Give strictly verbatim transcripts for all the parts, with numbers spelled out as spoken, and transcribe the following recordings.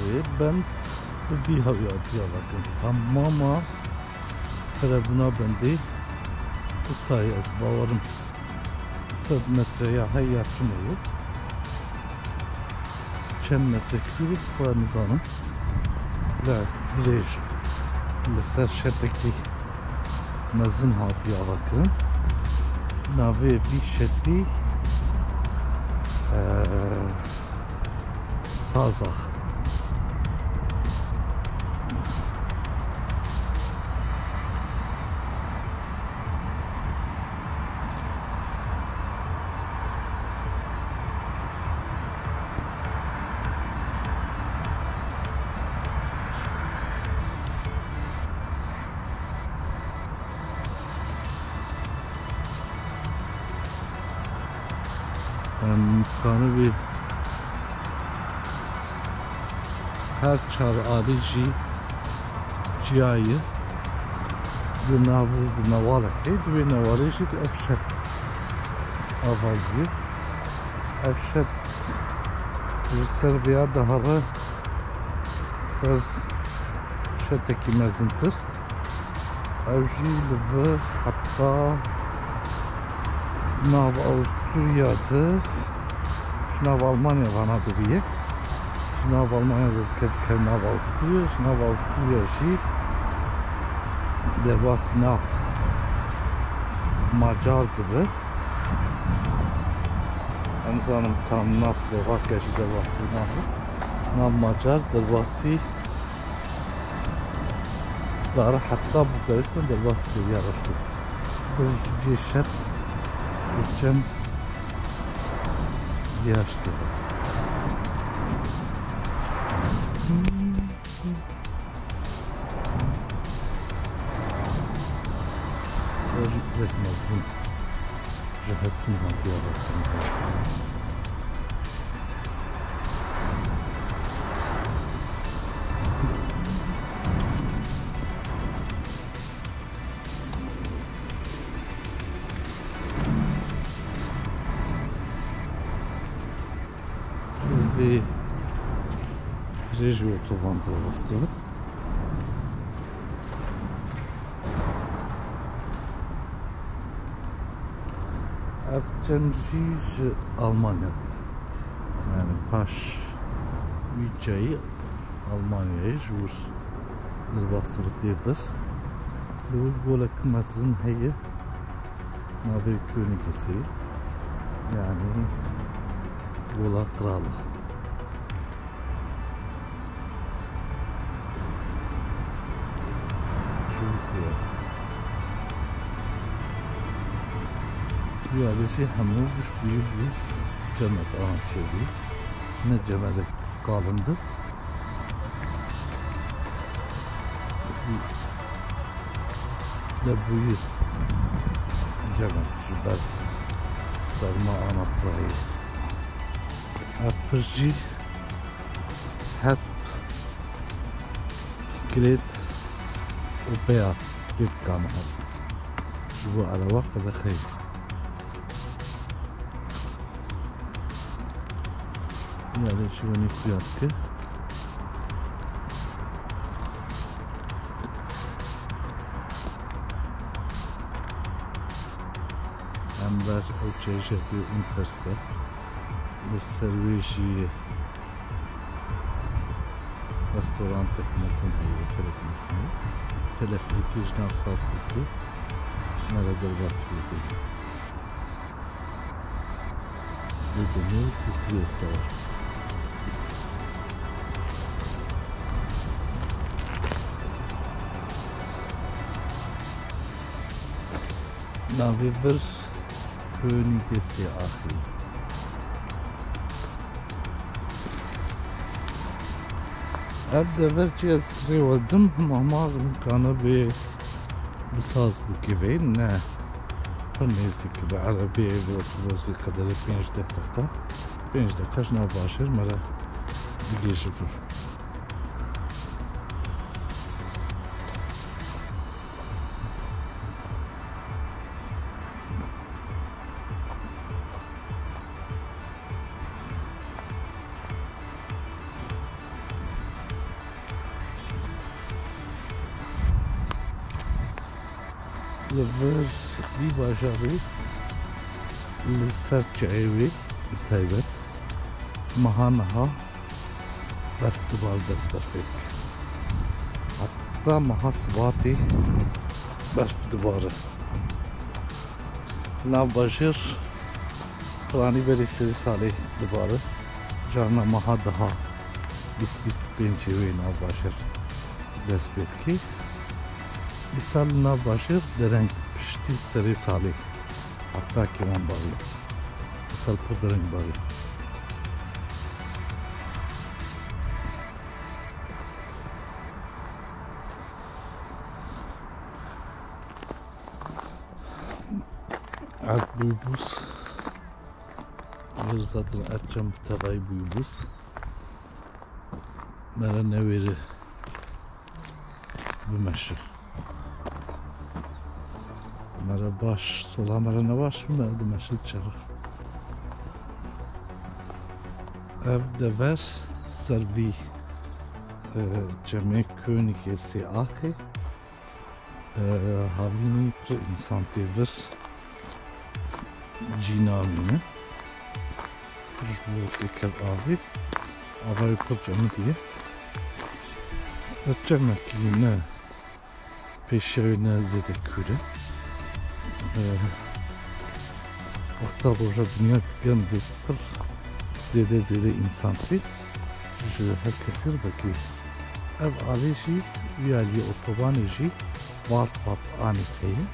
Wê bend bi vî hewya diya vekin. Tamama firebûna bendê wisa ye, ez bawerim sed metreya heya tune ye. Çend metre kûr xwe nizanim. La dirêj li ser şetekî mezin hatiye avakirin. Navê vî şetî, eee, Sazax. Em kanibî her çar alî jî çiyayê di nav û di newalekê, di wê newalê jî di ev şet avazî. Ev şet ji ser vêya dihare ser şetekî mezintir. Ew jî li vir heta nav Avusturya de, ji nav Almanya vana dibîye. Ji nav Almanya de dikeve, dikeve nav Avusturya, ji nav Avusturya jî derbasî nav Macar dibe. Em zanin tam nav Slovakya jî derbasî nav, nav Macar derbasî Dara heta Budapeşt derbas kiriye rastî. Bi cê şet û çend yaşlı. Rojik pek mezin. Ji Hesin hatiye rastî. Sivê rêjî otoban derbas dibin. Ev çem jî ji Almanya tê. Yani paş wî çayî Almanyayê ji wir derbas dibe tê vir. Li wir golek mezin heye. Navê Königessee, yani Gola Krala. Şuraya. Ya da şey hemû bi buz cemet ana çêbî. Ne cemetek kalındı. Li bûyî cemet ji ber serma ana pirayê. Ev pir jî hesp, bisiklet û peya tê dikane hev. Ji bo erewa qedexeyê. Yanî çi wenî xuya dike. Em ber ew çêjê dê Untersberg. Li ser wê jî restorantek mezin heye, otelek mezin heye. Teleferîkê ji nav Salzburgê me re derbas kiriye. Bidinê Kutliyê Star. Navê vir Königessee Aachen. Ev dever çi ez rê we dim, hema ma imkana bê bi saz bûkê ve ne. Pir nêzîk bi erebeyê, bi otobusê qederê pênc deh deqa. Pênc deqa ji nav bajêr me re digihîje vir. Li vir vî bajarî li ser çiyayê wê bi taybet meha niha berf dibar, dest berfê dike. Heta meha sibatê berf dibare. Li nav bajêr piranî berî serê salê dibare. Carna meha daha bîst bîst û pêncê wê nav bajêr dest pê dikê. Îsal li nav bajêr dereng piştî serê salê heta kêman bariye. Îsal pir dereng bariye. Ev bûybûs. Vir zaten ev çem bi tevayî bûybûs. Mere newêre bimeşe. Mere baş, sola mere nebaş, mere dimeşe çerix. Ev dever ser vî, e, çemê Königê Sêaxê. E, havînî pir însan tê vir cî namîne. Ji bo têkev avê, avayê pir cemidî ye. E, çemekî ne pêşewê ne zêde kûr e. E, wexta roja dinya germ bê pir zêde zêde însan tê. Ji her kesî re vekirî. Ev alê jî vî alî otobanê jî vat vat anî heye.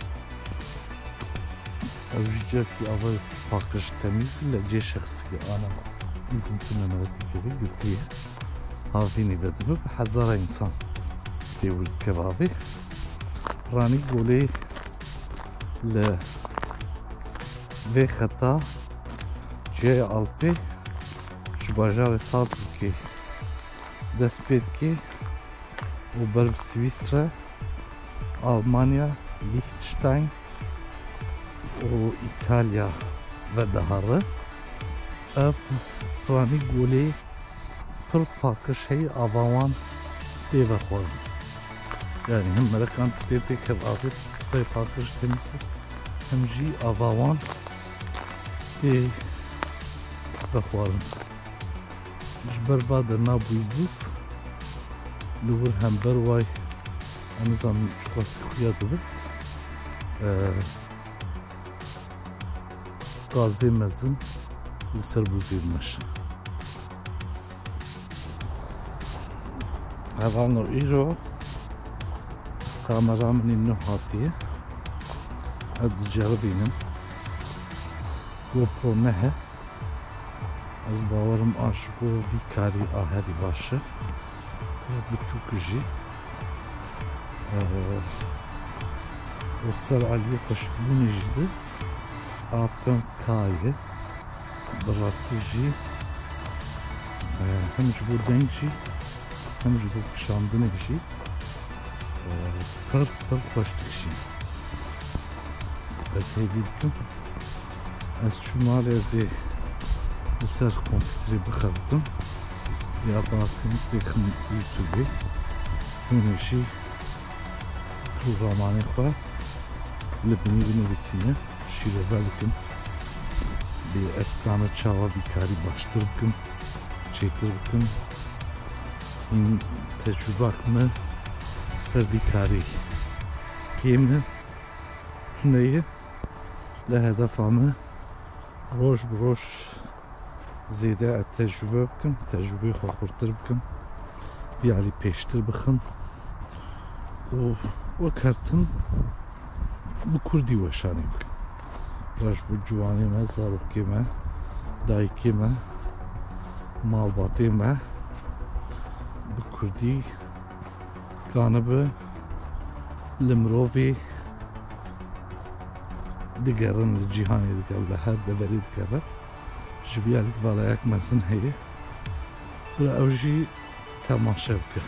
Ev jî cihekî ava paqij temîz, li cê şexsî ana nîzim tune newetikê ve girtiye. Havînî vedibe bi hezara însan tê wir dikeve avê. Ranî golê li vê xeta cihê Alpê ji bajarê Salzburgê dest pê dike û ber bi Swîstre, Almanya, Liechtenstein û Îtalya vedihare. Ev piranî golê pir paqij heye, ava wan tê vexwarin. Yanî hem merekan tê têkev avê pir paqij temîz e, hem jî ava wan tê vexwarin. Ji ber va de nabûyî bûs, li wir hember way, em nizanin çiqasî xuya dibe. E, gazê mezin li ser bûzê dimeşe. Hevano îro kamera min î nû hatiye. Ez diceribînim. GoPro nehe. Ez bawerim a ji bo vî karî a herî baş e. Pir biçûk jî. Ee, û ser aliyê xweşikbûnê jî de a fevk K ye. Bi rastî jî, e, hem ji bo deng jî, hem ji bo kişandinê jî, e, pir, pir xweş dikişîne. Ez hêvî dikim. Ez çûm malê, ez ê li ser kompîterê bixebitim. Ya bakim bêxim YouTubeê. Hûn ê jî programanê xwe li binî binivîsîne, şîrove bikin. Bê ez dikana çawa vî karî baştir bikim, çêtir bikim. Hîn tecrûbak me ser vî karî kêm e, tune ye. Lê hedefa me roj bi roj zêde ez tecrûbe bikim, tecrûbeyê xwe xurtir bikim, vî alî pêştir bixim û wek her tim bi kurdî weşanê bikim. Reş bo ciwanê me, zarokê me, dayikê me, malbatê me bi kurdî kanibe li mirovî digerin, li cîhanê digerin, li her deverê digerin. Ji vî alî valayek mezin heye. Bila ew jî temaşe bike.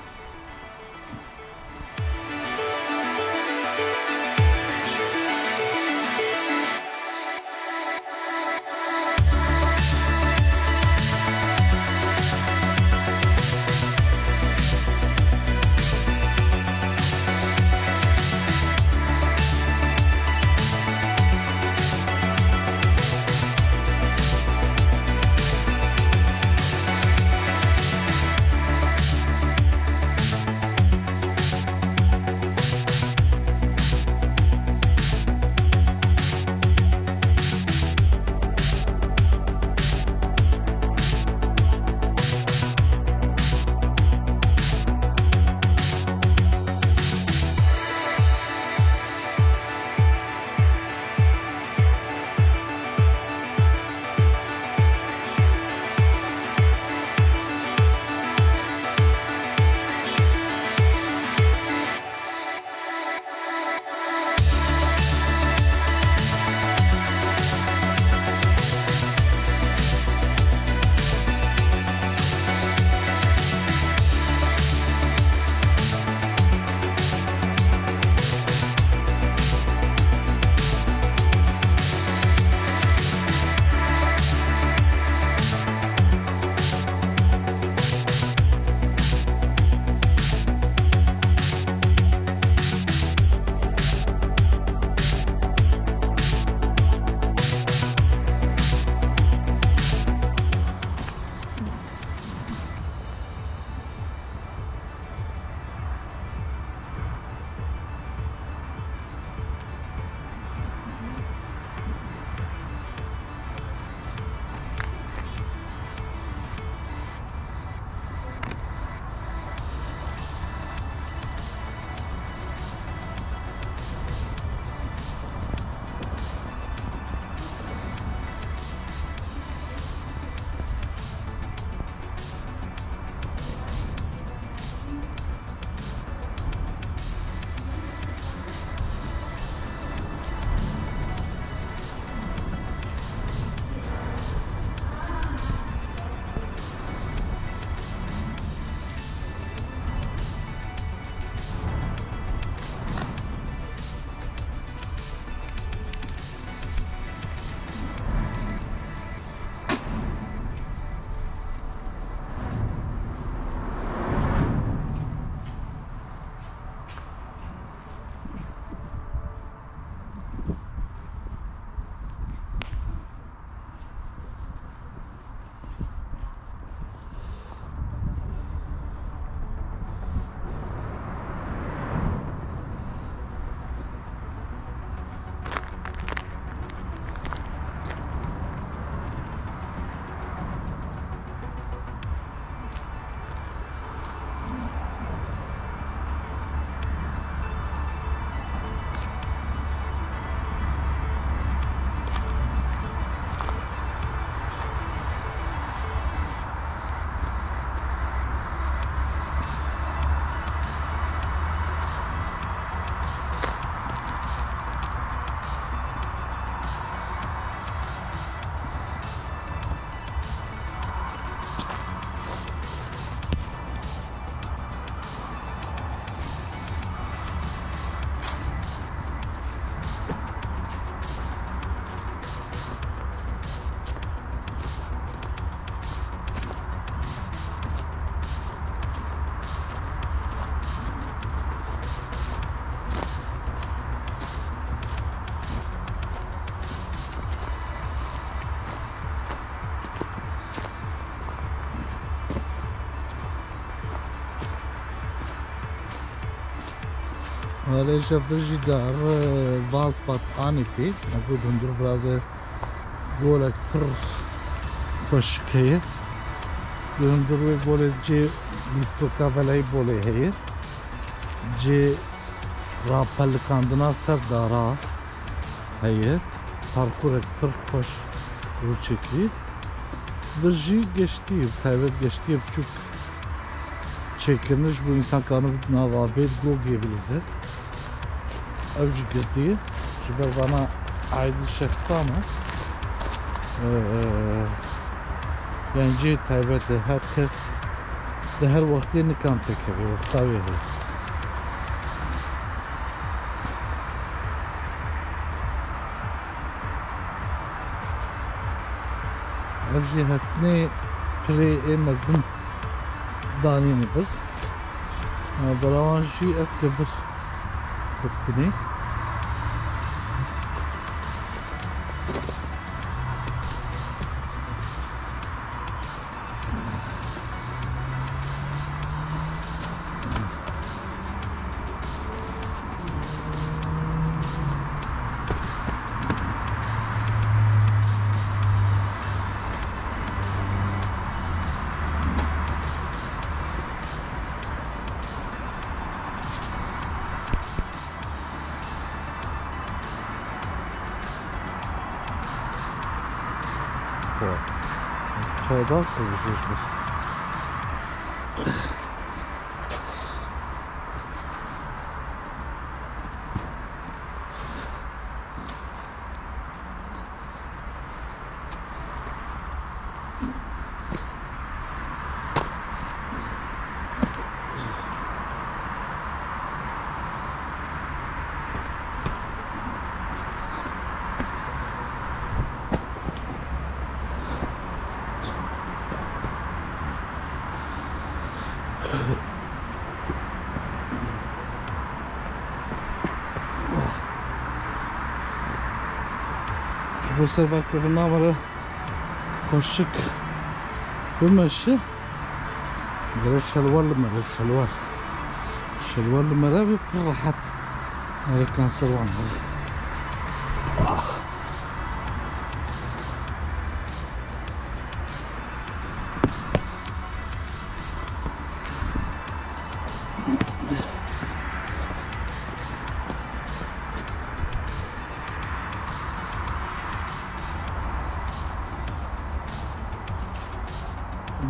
Arêşa vir jî di her Waldbad Anîkê, ev got hundir vira de golek pir xweşik heye. Di hundir wê golê cê lîstoka veleybolê heye. Cê rapelikandina ser dara heye. Parkurek pir xweş rû çêkirî. Vir jî geştî, taybet geştiyê biçûk çêkirine ji bo însan kanibe di nava vê gogê bilize. Ew jî girdî ye. Ji ber vana aîdî şexsan e. Ee, yani cihê taybet e. Her kes di her wextê nikan têkeve. Wexta wê heye. Ev jî hesnê pirê ê mezin danîne vir. Berawan jî ev kevir xistinê. Çadak koyacağız. Ji bo ser vekirina me re xweşik bimeşe. Gere şelwar li me re, şelwar. Şelwar li me re bi pir rehet. Erê kanser wan. Ah.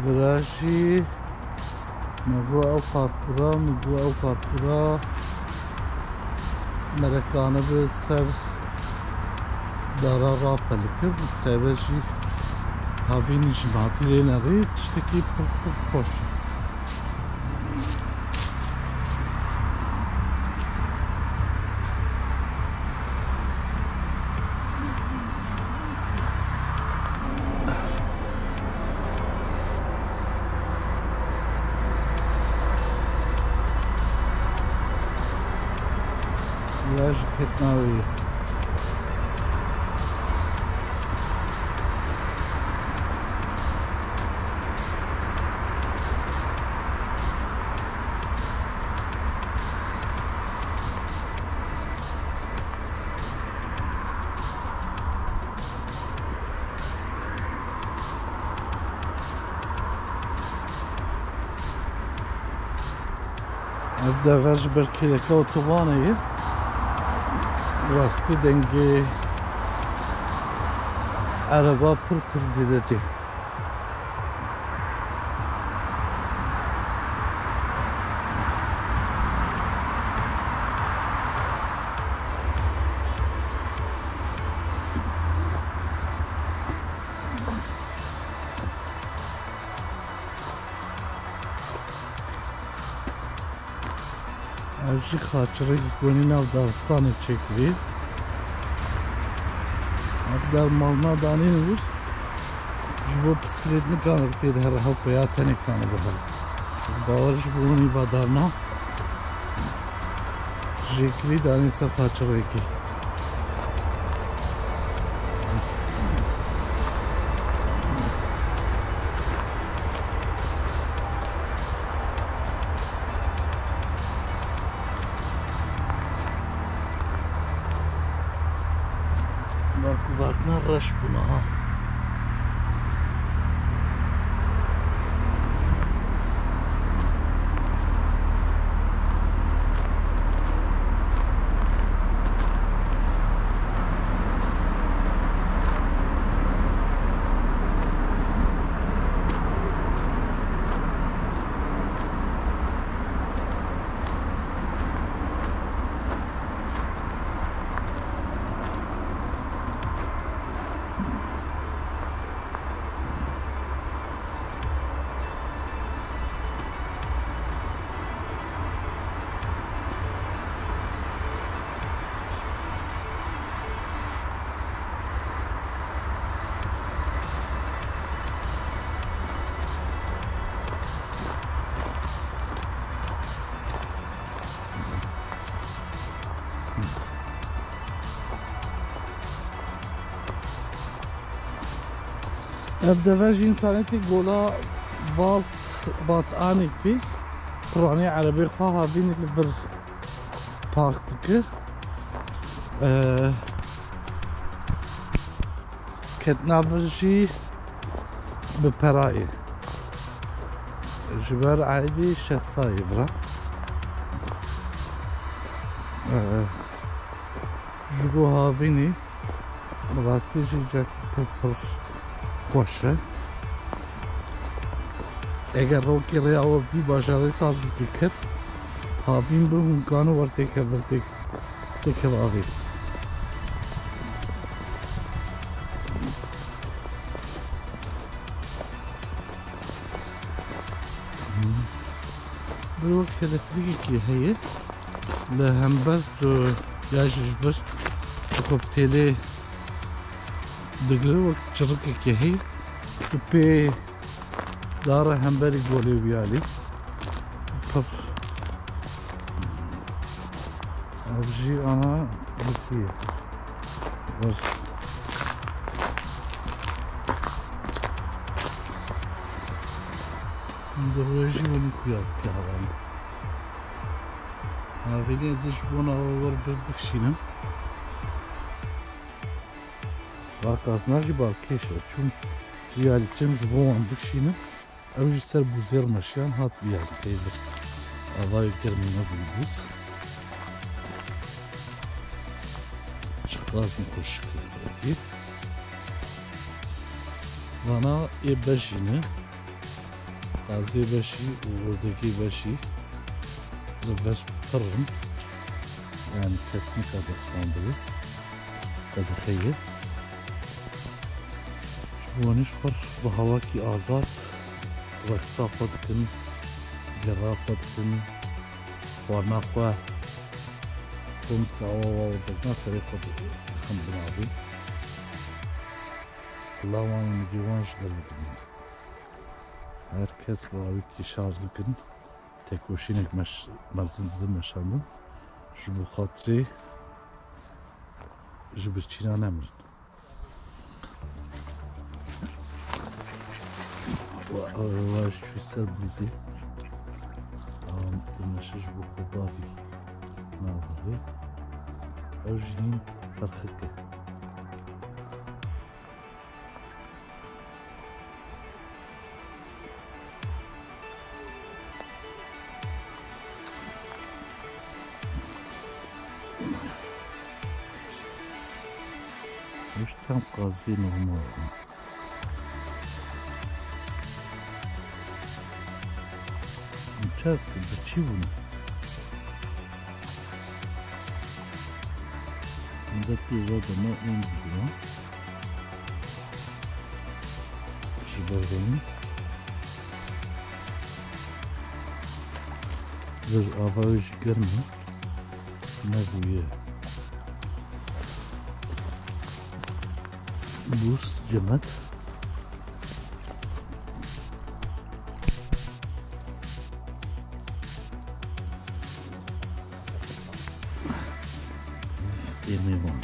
Virajî. Me got ew parkura, min got ew parkura me re kanibe ser dara rapelikir, bi taybet jî havînî ji hatî lê nerî, tiştekî pir, pir xweş. Ya ji ketina wê ye. Ev deve ji ber kêleka otobanê ye. Rastî dengê ereba pir pir zêde tê. Ev jî xaçirekî ku hînî nav daristanê çêkirî. Ev der malna danîn wir. Ji bo piskilêt nikane bi tê de here hewpe ya tenê kane bi here. Ez bawer ji bo hûnî va darna. Jêkirî danî ser xaçirekî. Belkû verkine reş bûne ha. Ev deve jî însanê tê gola Balt Bat Anîfî, piranî erebê xwe havînî li vir park dike. Ee, ketina vir jî bi perayê. Ji ber aîdî şexsayê bira. Ee, ji bo havînî bi rastî jî cihekî pir pir xweş e. Eger rokê rêya we vî bajarê saz bike ket, havîn bi hûnkan û wer têkevir têk-, têkevavê. Bir wek teleferîkekî heye. Li hember tu ya ji vir tu xwe bi têlê digire, wek çirikekê heye. Tu pê dare hemberî golê wî alî. Pir. Ev jî ana dikî. Vir. Min di rojî winî xuya dike hevalno. Havînê ez ê ji bona we wer bir bikişînim. Vaqasna jî balkêş e. Çûm wî alî çim ji bo wan bikişînim. Ew jî ser bûzêr meşiyan hat vî alî peyvir. Avayê germî nebû bûz. Çiqas min xweş kir. Vana ê beşî ne. Qazê beşî û wirdekê beşî li vir pir in. Yani kes nika destvan bide. Qedexe ye. Ji bo wanî ji xwe bi hawakî azad reqsa xwe dikin, gera xwe dikin, xwarina xwe, komka awa wa wirdekna serê xwe dixin binavê. Qila wan û nigê wan ji derve dimîne. Her kes bi awikî şar dikin, tekoşînek meş-, mezin didin meşandin. Ji bo xatirê ji birçîna nemirin. Wa, wa ji çû ser bûzê. Em dimeşe ji bo xwe bavî navê. Ew jî hîn ferqik e. Ew tam qazî normal e. Çav tu bi çi bûne? Hûn de pê ve dema ên bigire. Ji ber venî. Vir ava wê jî germ e. Nebûye. Bûs, cemet. Êmê wan.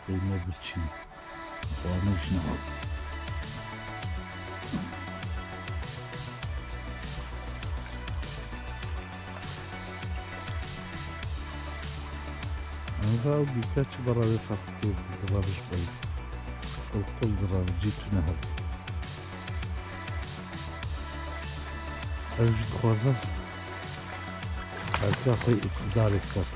Peyma biçî. Xwarin jî nehat. Eva û dîka çi berevê feqîrê direvij bey. Qil qil direvijî tune hebû. Ew jî dixwaze partiya xwe îqtidarê ser